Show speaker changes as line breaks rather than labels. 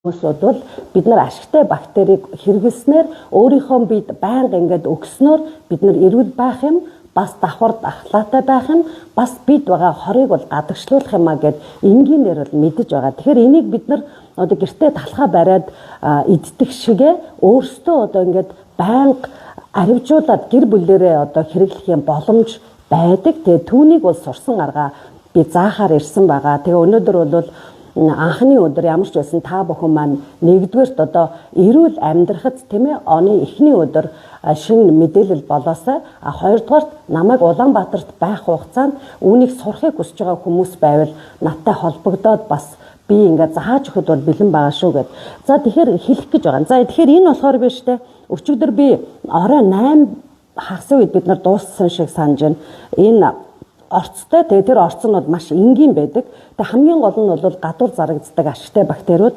Хүмүүсүүд бол бид нар ашигтай бактерийг хэрэглэснээр, өөрийнхөө биед байнга ингээд өгснөөр бид нар эрүүл байх юм, бас давхар ахлаатай байх юм, бас бид байгаа хорыг бол гадагшлуулах юм а гэд энгийнээр бол мэдэж байгаа. Тэгэхээр энийг бид нар одоо гэртээ талхаа бариад иддэг шигэ өөрсдөө одоо ингээд байнга аривжуулаад гэр бүлээрээ одоо хэрэглэх юм боломж байдаг. Тэгээ түүнийг бол сурсан арга би заахаар ирсэн байгаа. Тэгээ өнөөдөр бол анхны өдөр ямар ч байсан та бүхэн маань нэгдүгээрт одоо эрүүл амьдрахад, тийм ээ, оны эхний өдөр шинэ мэдээлэл болоосай. А хоёрдугаарт намайг Улаанбаатарт байх хугацаанд үүнийг сурахыг хүсэж байгаа хүмүүс байвал надтай холбогдоод бас би ингээд зааж өгөхөд бол бэлэн байгаа шүү гэд. За, тэгэхээр хэлэх гэж байгаа. За, тэгэхээр энэ болохоор биш те. Өчигдөр би орой 8 хагасын үед бид нар дууссан шиг санаж байна. Энэ орцтой. Тэгээ тэр орц нь бол маш энгийн байдаг. Тэгээ хамгийн гол нь бол гадуур зарагддаг ашигтай бактериуд